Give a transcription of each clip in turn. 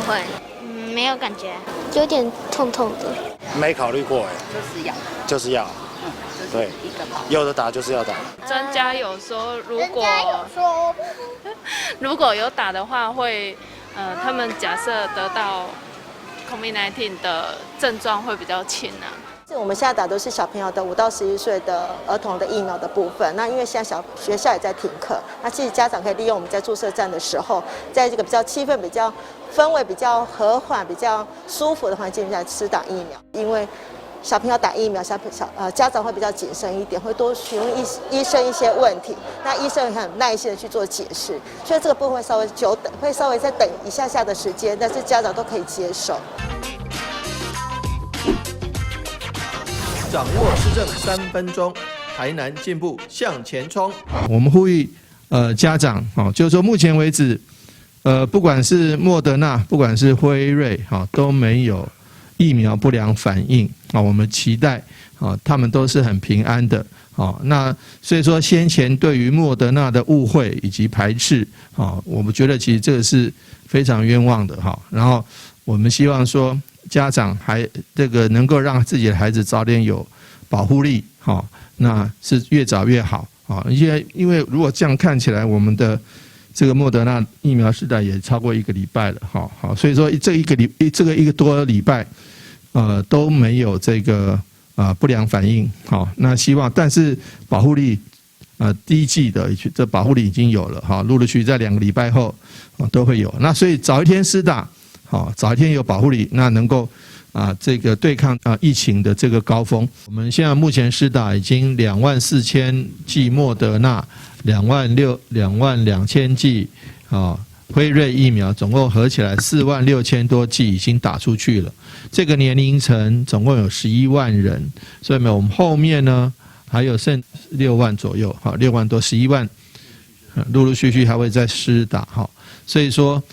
會，嗯，沒有感覺，有點痛痛的。沒考慮過，哎，就是要，就是要，對，有的打就是要打。專家有說，如果有打的話，會，他們假設得到 COVID-19 的症狀會比較輕啊。是我們現在打都是小朋友的5到11歲的兒童的疫苗的部分。那因為現在小學校也在停課，那其實家長可以利用我們在注射站的時候，在這個比較氣氛比較氛圍比較和緩、比較舒服的環境下施打疫苗。因為小朋友打疫苗，小小呃家長會比較謹慎一點，會多詢問醫生一些問題。那醫生很耐心的去做解釋，所以這個部分稍微久等，會稍微再等一下下的時間，但是家長都可以接受。掌握市政3分鐘，台南進步向前衝。我們呼籲，家長，哦，就是說目前為止，不管是莫德納，不管是輝瑞，哈，都沒有疫苗不良反應，啊，我們期待，啊，他們都是很平安的，哦，那所以說先前對於莫德納的誤會以及排斥，啊，我們覺得其實這個是非常冤枉的，哈，然後我們希望說，家長還這個能夠讓自己的孩子早點有保護力，哈，那是越早越好，啊，因為如果這樣看起來，我們的這個莫德納疫苗施打也超過一個禮拜了，哈，好，所以說這一個禮這個一個多禮拜，都沒有這個不良反應，好，那希望，但是保護力，第一劑的這保護力已經有了，哈，陸陸續續在2個禮拜後都會有，那所以早一天施打，好，早一天有保護力，那能夠啊，這個對抗啊疫情的這個高峰。我們現在目前施打已經24,000劑莫德納，2.6 22,000劑啊輝瑞疫苗，總共合起來46,000多劑已經打出去了。這個年齡層總共有11萬人，所以呢，我們後面呢還有剩6萬左右，好，6萬多，11萬，陸陸續續還會再施打，哈。所以說，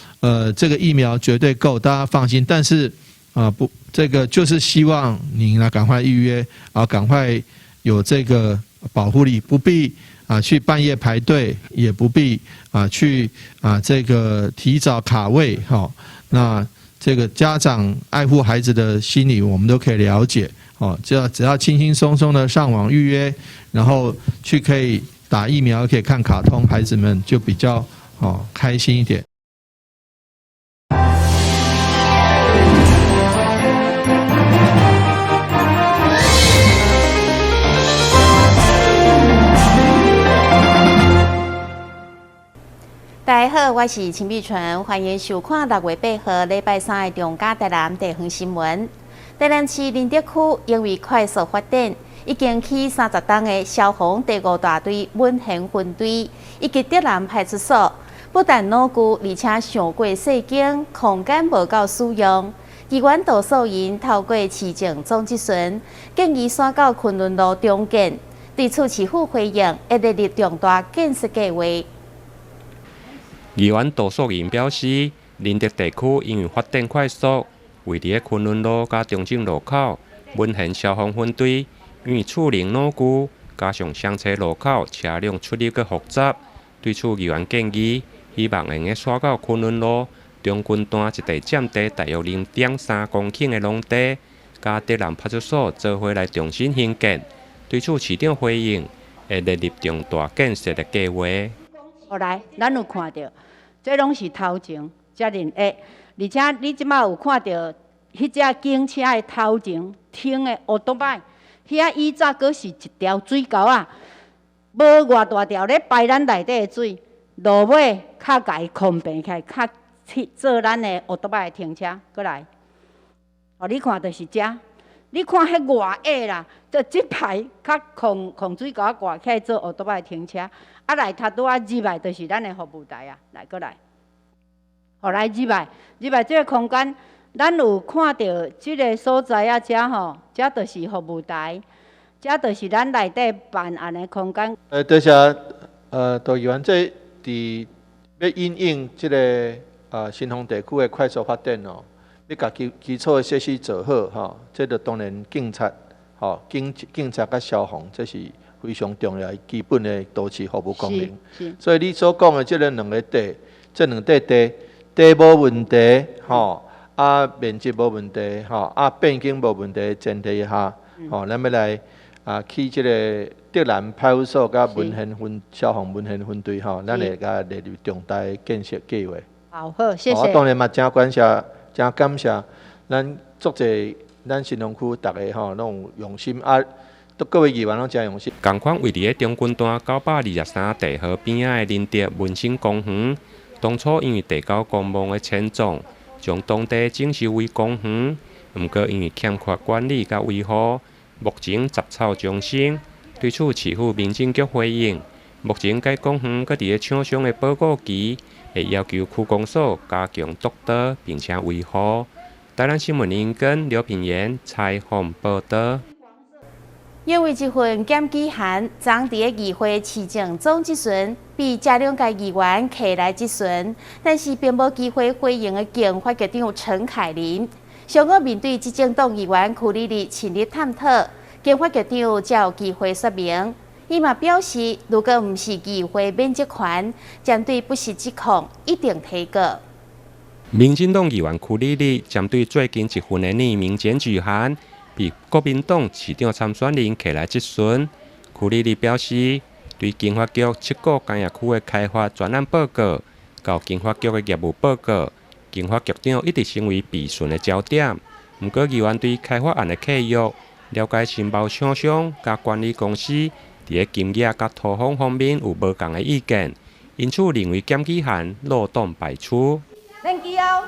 這個疫苗絕對夠，大家放心。但是，啊，不，這個就是希望您呢趕快預約，啊，趕快有這個保護力，不必啊去半夜排隊，也不必啊去啊這個提早卡位，哈。那這個家長愛護孩子的心理，我們都可以了解，哦，只要輕輕鬆鬆的上網預約，然後去可以打疫苗，可以看卡通，孩子們就比較哦開心一點。大家好，我是陳美純，歡迎收看6月8號禮拜三的中嘉台南地方新聞。台南市仁德區因為快速發展，已經起30棟的消防第五大隊穩賢分隊以及德南派出所，不但老舊，而且上過細間，空間無夠使用。議員杜素瑩透過市政總質詢，建議徙到昆崙路重建，對此市府回應，會列入重大建設計劃。議員杜素瑩表示，仁德地區因為發展快速，位佇咧昆崙路佮中正路口，穩賢消防分隊因為厝齡老舊，加上雙車路口車輛出入閣複雜，對此議員建議，希望會用得徙到昆崙路中軍段一塊佔地大約0.3公頃的農地，佮德南派出所做伙來重新興建。對此市長回應，會列入重大建設的計劃。後來，咱有看著，這攏是頭前遮爾矮，而且你這擺有看著，彼隻警車的頭前停的歐多擺，遐以早閣是一條水溝仔，無偌大條咧排咱內底的水，落尾較共伊空平起來，較去做咱的歐多擺的停車。閣來，哦，你看就是遮，你看彼偌矮啦，就這排較空空水溝仔掛起來做歐多擺的停車。啊，來，頭拄仔入來就是咱的服務台啊，來，閣來，予來入來，入來這個空間，咱有看著這個所在啊，遮吼，遮就是服務台，遮就是咱內底辦案的空間。多謝杜議員，這佇欲因應這個新豐地區的快速發展哦，欲共基礎的設施做好吼，這就當然警察吼，警察佮消防，這是非常重要的基本的都市服務功能。所以你所講的這个兩個地，這兩塊地，地無問題吼。啊面積無問題吼，啊變更無問題前提下，吼，咱欲來起這个竹南派出所佮文賢分消防文賢分隊吼，咱會共列入重大建設計劃。好，好，謝謝。我當然嘛，誠感謝，誠感謝咱足濟咱新豐區逐个吼，攏有用心啊，都各位議員攏誠用心。仝款位佇咧中軍段923地河邊仔的仁德民生公園，當初因為地溝公墓的遷葬，將當地整修為公園，毋過因為欠缺管理佮維護，目前雜草叢生。對此，市府民政局回應，目前該公園閣佇咧廠商的保固期，會要求區公所加強督導，並且維護。台南新聞林根劉品言採訪報導。因為這份檢舉函，昨佇咧議會市政總質詢，被這兩屆議員提來質詢，但是並無機會回應的經發局長陳凱琳，上午面對執政黨議員邱莉莉深入探討，經發局長才有機會說明。伊嘛表示，如果毋是議會免職權，針對不實指控一定提告。民進黨議員邱莉莉針對最近一份的匿名檢舉函，被國民黨市長參選人提來質詢。邱莉莉表示，對經發局七股工業區的開發專案報告，到經發局的業務報告，經發局長一直成為辯論的焦點。毋過議員對開發案的契約，了解承包廠商佮管理公司佇咧金額佮塗風方面有無仝的意見，因此認為檢舉函漏洞百出。恁以後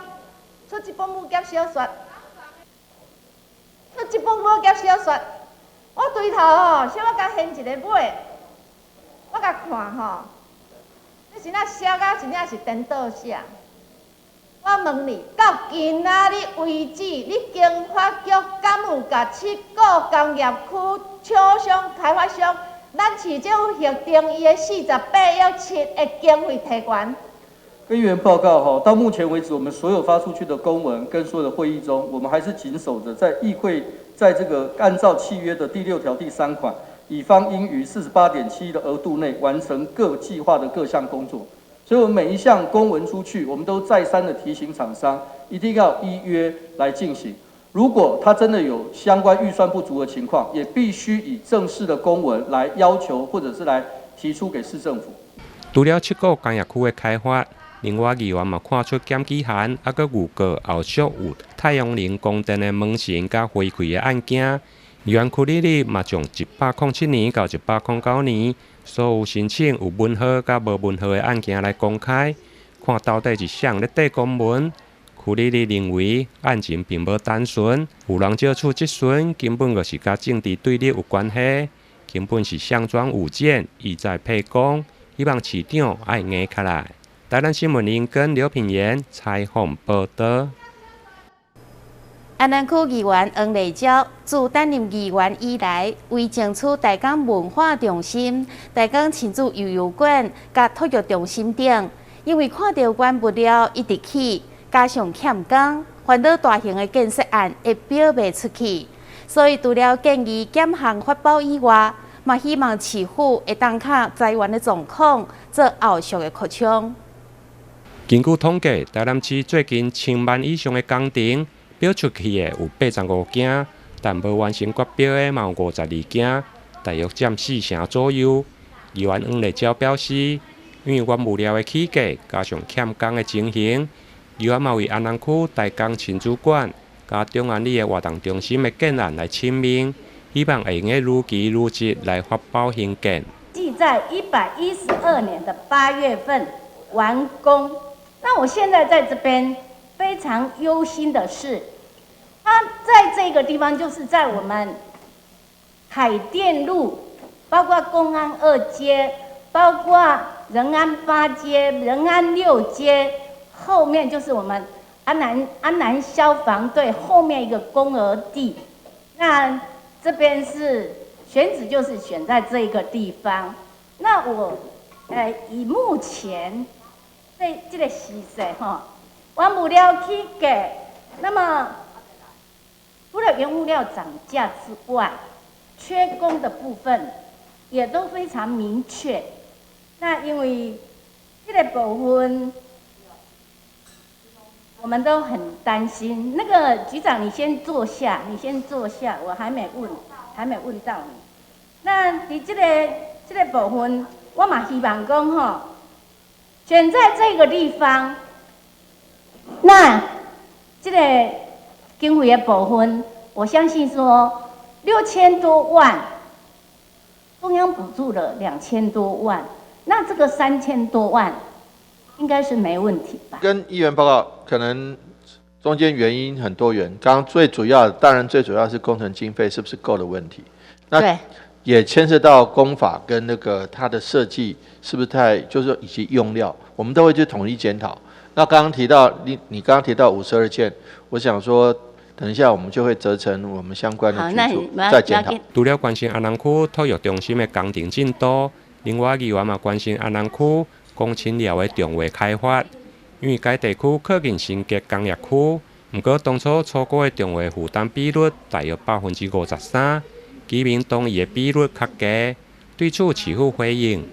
出這本武俠小說，出這本武俠小說，我對頭吼，小可共掀一个尾，我共看吼，你是哪寫甲真正是顛倒寫。我問你，到今仔日為止，你經發局敢有共七股工業區廠商開發商，咱市政府核定伊的48億7的經費提懸？跟議員報告哈，到目前為止，我們所有發出去的公文跟所有的會議中，我們還是謹守着在議會，在這個按照契約的第6條第3款，乙方應於48.7億的額度內完成各計劃的各項工作。所以，我們每一項公文出去，我們都再三的提醒廠商，一定要依約來進行。如果他真的有相關預算不足的情況，也必須以正式的公文來要求，或者是來提出給市政府。除了七股工業區的開發，另外議員嘛看出檢舉函，猶閣預告後續有太陽能光電的門神佮回饋的案件。議員邱莉莉嘛將107年到109年所有申請有文號佮無文號的案件來公開，看到底是誰咧綴公文。邱莉莉認為案情並無單純，有人借此質詢，根本就是佮政治對立有關係，根本是項莊舞劍，意在沛公，希望市長愛硬起來。台南新聞林根劉品言採訪報導。安南區議員黃麗嬌自擔任議員以來，為爭取大港文化中心、大港親子遊泳館、佮托育中心等，因為看著原物料一直起，加上欠工，煩惱大型的建設案會標袂出去，所以除了建議減項發包以外，嘛希望市府會當較財源的狀況做後續的擴充。根據統計，台南市最近1000萬以上的工程標出去的有85件，但無完成決標的嘛有52件，大約佔4成左右。議員黃麗嬌表示，因為原物料的起價，加上欠工的情形，議員嘛為安南區大港親子館佮中安里的活動中心的建案來請命，希望會用得如期如質來發包興建。計在112年的8月份完工。那我現在在這邊非常憂心的是，它在這個地方就是在我們海淀路，包括公安2街，包括仁安8街、仁安6街，後面就是我們安南消防隊後面一個公額地。那這邊是選址，就是選在這個地方。那我，以目前這個時勢吼，原物料起價，那麼除了原物料漲價之外，缺工的部分也都非常明確。那因為這個部分，我們都很擔心。那個局長，你先坐下，你先坐下，我還沒問，還沒問到你。那佇這個部分，我嘛希望講吼，選在這個地方，那這個經費的部分，我相信說6000多萬，中央補助了2000多萬，那這個3000多萬應該是沒問題吧？跟議員報告，可能中間原因很多元。剛剛最主要，當然最主要是工程經費是不是夠的問題。那也牽涉到工法跟那個它的設計是不是太，就是說以及用料，我們都會去統一檢討。那剛剛提到你剛剛提到52件，我想說，等一下我們就會責成我們相關的局處再檢討。除了關心安南區托育中心的工程進度，另外議員嘛關心安南區公親寮的重劃開發，因為該地區靠近新竹工業區，毋過當初初估的重劃負擔比率大約53%，居民同意的比率較低。對此市府回應，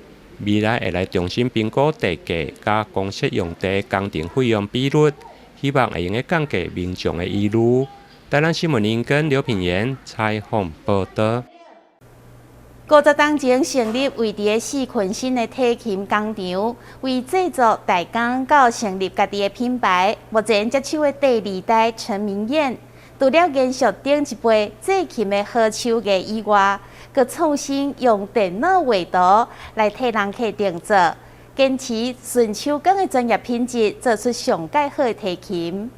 未來會來重新評估地價佮公設用地工程費用比率，希望會用得降低民眾的疑慮。台南新聞林跟劉品言採訪報道。 50冬前成立位佇四坤新的提琴工廠，為製作代工到成立家己的品牌。目前接手的第二代陳明諺，除了延續頂一輩製琴的好手藝以外，閣創新用電腦畫圖來替人客訂做，堅持純手工的專業品質，做出上蓋好的提琴。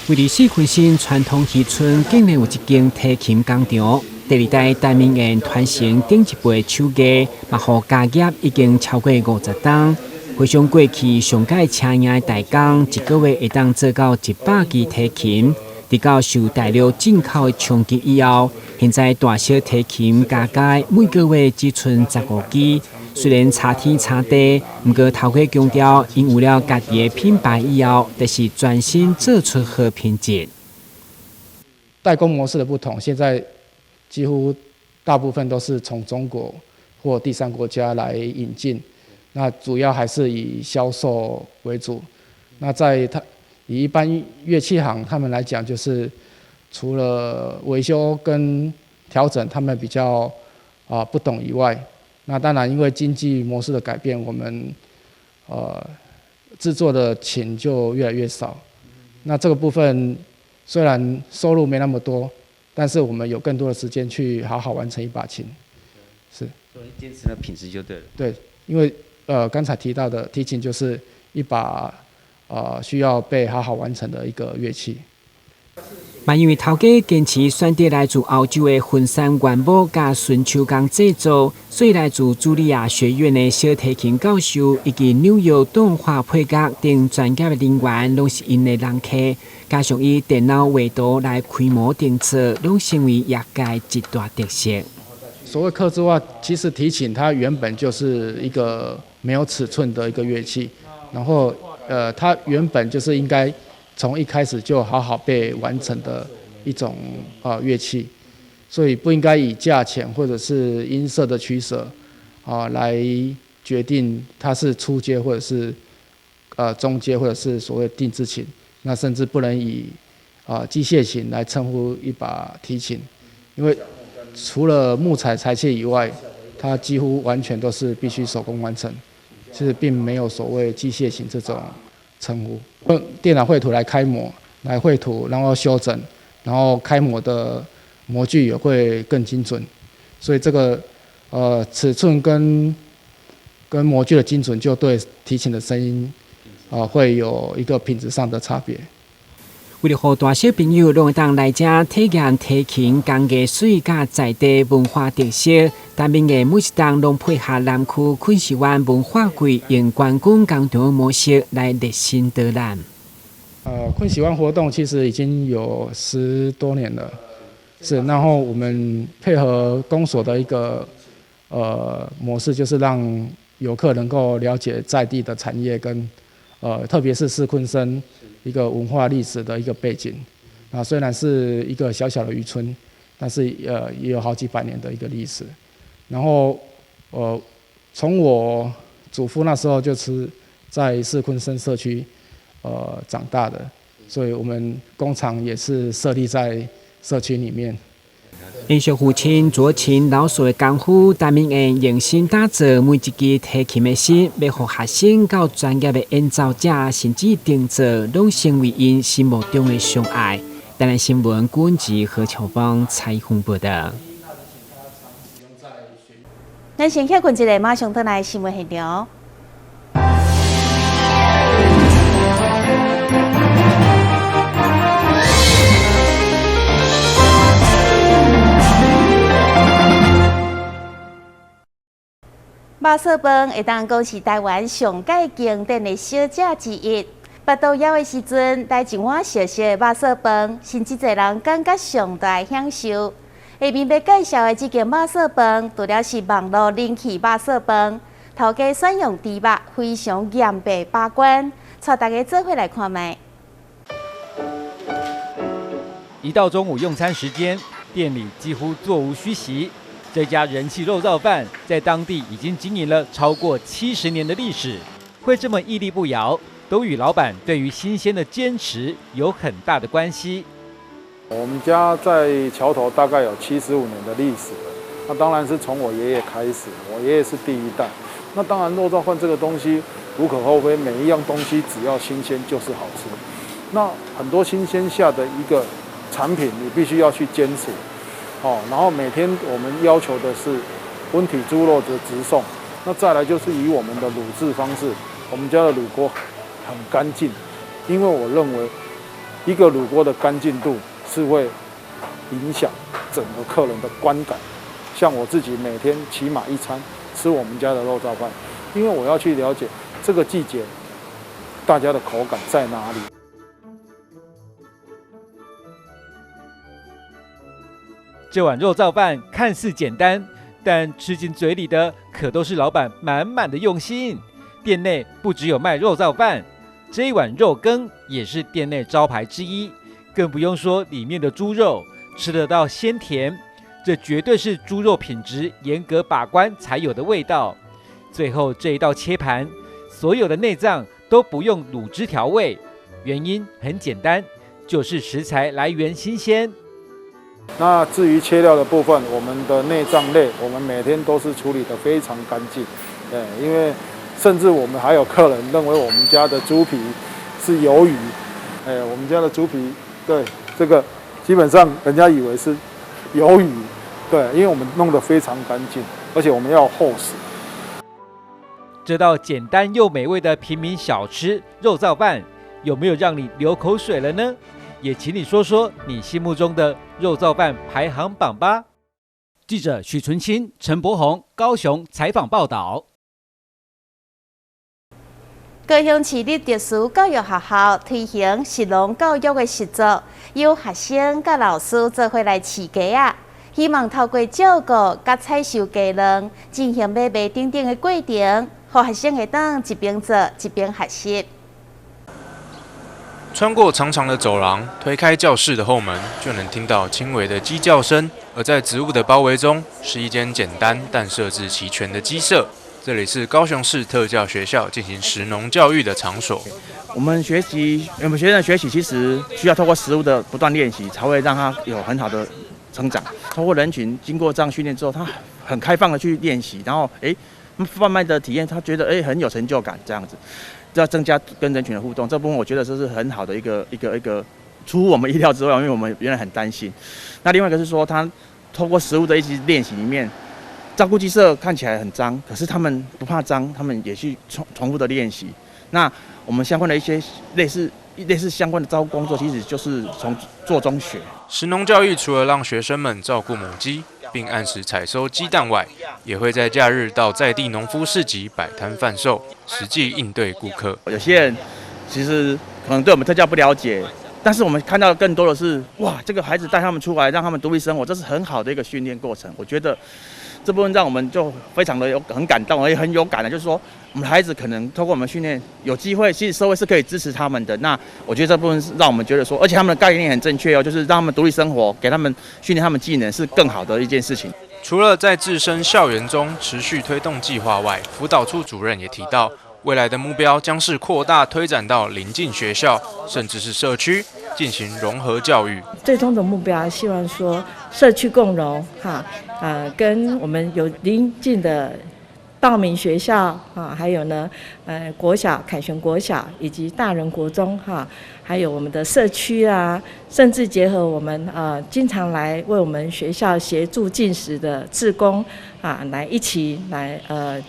位佇四坤新傳統漁村，竟然有一間提琴工廠。第二代陳明諺傳承頂一輩手藝，嘛予家業已經超過50冬。回想過去上蓋車影的代工，一個月會當做到100支提琴。直到受大陸進口的衝擊以後，現在大小提琴加加每個月只賰15支。雖然差天差地，毋過頭家強調，𪜶有了家己的品牌以後，就是專心做出好品質。代工模式的不同，現在幾乎大部分都是從中國或第三國家來引進，那主要還是以銷售為主。那在他以一般樂器行他們來講，就是除了維修跟調整，他們比較不懂以外，那當然因為經濟模式的改變，我們製作的琴就越來越少。那這個部分雖然收入沒那麼多，但是我們有更多的時間去好好完成一把琴，是。所以堅持的品質就對了。對，因為剛才提到的提琴就是一把需要被好好完成的一個樂器。嘛，因為頭家堅持選擇來自歐洲的分散原木佮純手工製作，所以來自茱莉亞學院的小提琴教授以及紐約動畫配樂等專業的人員，攏是𪜶的人客。加上以電腦畫圖來開模訂做，攏成為業界一大特色。所謂客製化，其實提琴它原本就是一個沒有尺寸的一個樂器，然後它原本就是應該從一開始就好好被完成的一種樂器，所以不應該以價錢或者是音色的取捨來決定它是初階或者是中階或者是所謂定製琴，那甚至不能以機械琴來稱呼一把提琴，因為除了木材裁切以外，它幾乎完全都是必須手工完成，其實並沒有所謂機械琴這種稱呼。用電腦繪圖來開模，來繪圖，然後修整，然後開模的模具也會更精準，所以這個尺寸跟模具的精準，就對提琴的聲音會有一個品質上的差別。為了予大小朋友攏會當來遮體驗提琴工藝水佮在地文化特色，陳明諺每一冬攏配合南區昆士灣文化季，用觀光工廠模式來熱身導覽。昆士灣活動其實已經有10多年了，是，然後我們配合公所的一個模式，就是讓遊客能夠了解在地的產業跟特別是四鯤鯓一個文化歷史的一個背景。啊，雖然是一個小小的漁村，但是也有好幾百年的一個歷史。然後從我祖父那時候就是在四鯤鯓社區長大的，所以我們工廠也是設立在社區裡面。延續父親酌情老師的功夫，陳明諺用心打造每一支提琴的心，欲予學生到專業的演奏者，甚至定做，攏成為𪜶心目中的上愛。台南新聞郭吉何秋芳採訪報道。咱先歇睏一下，馬上轉來新聞現場。肉燥飯會當講是台灣上蓋經典的小食之一。腹肚枵的時陣，來一碗小小的肉燥飯，甚至濟人感覺上大的享受。下面欲介紹的這間肉燥飯，除了是網路人氣肉燥飯，頭家選用豬肉，非常嚴格把關，帶大家做伙來看覓。一到中午用餐時間，店裡幾乎座無虛席。這家人氣肉燥飯在當地已經經營了超過70年的歷史，會這麼屹立不搖，都與老闆對於新鮮的堅持有很大的關係。我們家在橋頭大概有75年的歷史了，那當然是從我爺爺開始，我爺爺是第一代。那當然肉燥飯這個東西無可厚非，每一樣東西只要新鮮就是好吃。那很多新鮮下的一個產品，你必須要去堅持。哦，然後每天我們要求的是溫體豬肉的直送，那再來就是以我們的滷製方式，我們家的滷鍋很乾淨，因為我認為一個滷鍋的乾淨度是會影響整個客人的觀感。像我自己每天起碼一餐吃我們家的肉燥飯，因為我要去了解這個季節大家的口感在哪裡。這碗肉燥飯看似簡單，但吃進嘴裡的可都是老闆滿滿的用心。店內不只有賣肉燥飯，這一碗肉羹也是店內招牌之一，更不用說裡面的豬肉，吃得到鮮甜，這絕對是豬肉品質嚴格把關才有的味道。最後這一道切盤，所有的內臟都不用滷汁調味，原因很簡單，就是食材來源新鮮。那至於切料的部分，我們的內臟類，我們每天都是處理得非常乾淨，對，因為甚至我們還有客人認為我們家的豬皮是魷魚，哎，我們家的豬皮，對，這個基本上人家以為是魷魚，對，因為我們弄得非常乾淨，而且我們要厚實。這道簡單又美味的平民小吃肉燥飯，有沒有讓你流口水了呢？也請你說說你心目中的肉燥飯排行榜吧。記者許純清、陳柏宏，高雄採訪報道。高雄市立特殊教育學校推行食農教育的實作，由學生佮老師做伙來飼雞仔，希望透過照顧佮採收雞卵，進行買賣等等的過程，予學生會當一邊做一邊學習。穿過長長的走廊，推開教室的後門，就能聽到輕微的雞叫聲。而在植物的包圍中，是一間簡單但設置齊全的雞舍。這裡是高雄市特教學校進行食農教育的場所。我們學習，我們學生的學習其實需要透過食物的不斷練習，才會讓他有很好的成長。透過人群經過這樣訓練之後，他很開放的去練習，然後慢慢的體驗，他覺得很有成就感，這樣子。要增加跟人群的互動，這部分我覺得這是很好的一個出乎我們意料之外，因為我們原來很擔心。那另外一個是說，他透過食物的一些練習裡面，照顧雞舍看起來很髒，可是他們不怕髒，他們也去重複的練習。那我們相關的一些類似相關的照顧工作，其實就是從做中學。食農教育除了讓學生們照顧母雞，並按時採收雞蛋外，也會在假日到在地農夫市集擺攤販售，實際應對顧客。有些人其實可能對我們特教不了解，但是我們看到更多的是，哇，這個孩子帶他們出來，讓他們獨立生活，這是很好的一個訓練過程。我覺得這部分讓我們就非常的有很感動，也很有感的，就是說我們孩子可能透過我們訓練，有機會，其實社會是可以支持他們的。那我覺得這部分讓我們覺得說，而且他們的概念很正確哦，就是讓他們獨立生活，給他們訓練他們技能是更好的一件事情。除了在自身校園中持續推動計劃外，輔導處主任也提到，未來的目標將是擴大推展到鄰近學校，甚至是社區，進行融合教育。最終的目標，希望說社區共融，哈，跟我們有鄰近的道明學校啊，還有呢，國小凱旋國小以及大仁國中哈，還有我們的社區啊，甚至結合我們經常來為我們學校協助進食的志工啊，來一起來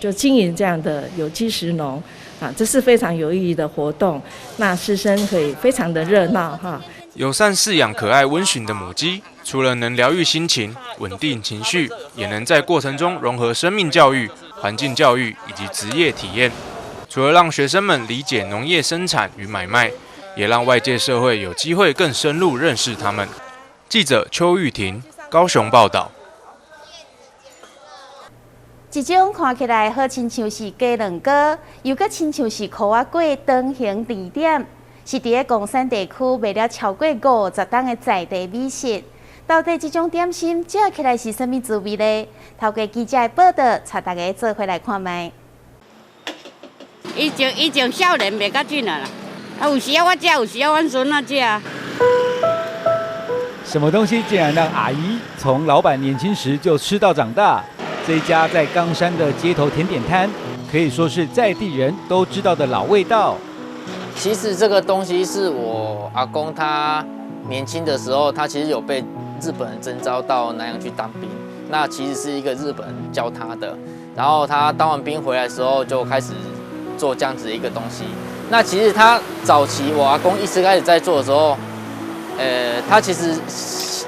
就經營這樣的有機食農啊，這是非常有意義的活動。那師生可以非常的熱鬧哈。友善飼養可愛溫馴的母雞，除了能療癒心情、穩定情緒，也能在過程中融合生命教育、環境教育以及職業體驗。除了讓學生們理解農業生產與買賣，也讓外界社會有機會更深入認識他們。記者邱玉婷高雄報道。這種看起來好親像是雞卵糕，又閣親像是箍仔粿長形甜點，是佇咧岡山地區賣了超過50冬的在地美食。到底這種點心食起來是啥物滋味呢？透過記者的報道，帶大家做伙來看覓。以前少年袂較緊啊啦，啊有時仔我食，有時仔阮孫仔食。什麼東西竟然讓阿姨從老闆年輕時就吃到長大？這一家在岡山的街頭甜點攤，可以說是在地人都知道的老味道。其實這個東西是我阿公他年輕的時候，他其實有被日本人徵召到南洋去當兵，那其實是一個日本人教他的。然後他當完兵回來的時候，就開始做這樣子一個東西。那其實他早期我阿公一直開始在做的時候，他其實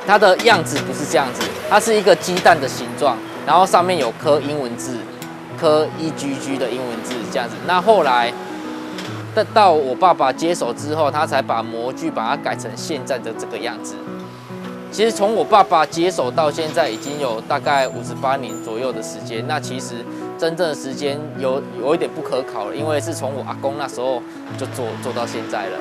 他的樣子不是這樣子，它是一個雞蛋的形狀，然後上面有刻英文字，刻 EGG 的英文字這樣子。那後來到我爸爸接手之後，他才把模具把它改成現在的這個樣子。其實從我爸爸接手到現在，已經有大概58年左右的時間。那其實真正的時間有一點不可考了，因為是從我阿公那時候就做到現在了。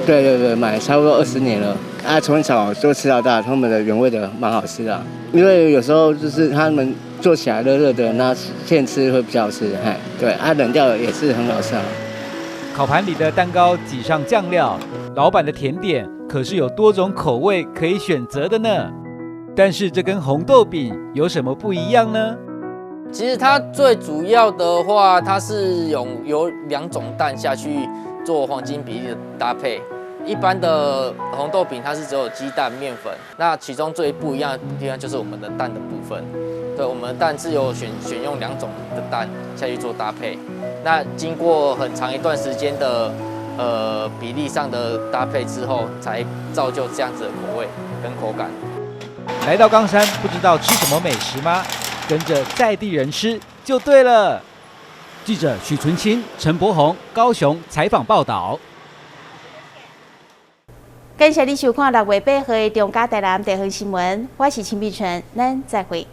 對對對，買差不多20年了。啊，從小就吃到大，他們的原味的蠻好吃的。因為有時候就是他們做起來熱熱的，那現吃會比較好吃。嘿，對，啊，冷掉也是很好吃啊。烤盤裡的蛋糕擠上醬料，老闆的甜點可是有多種口味可以選擇的呢。但是這跟紅豆餅有什麼不一樣呢？其實它最主要的話，它是有兩種蛋下去做黃金比例的搭配。一般的紅豆餅它是只有雞蛋、麵粉，那其中最不一樣的地方就是我們的蛋的部分。對，我們的蛋是有選用兩種的蛋下去做搭配。那經過很長一段時間的比例上的搭配之後，才造就這樣子的口味跟口感。來到岡山，不知道吃什麼美食嗎？跟着在地人吃就對了。記者許純清、陳柏宏，高雄採訪報道。感謝你收看6月8號的中嘉台南地方新聞，我是陳美純，咱再會。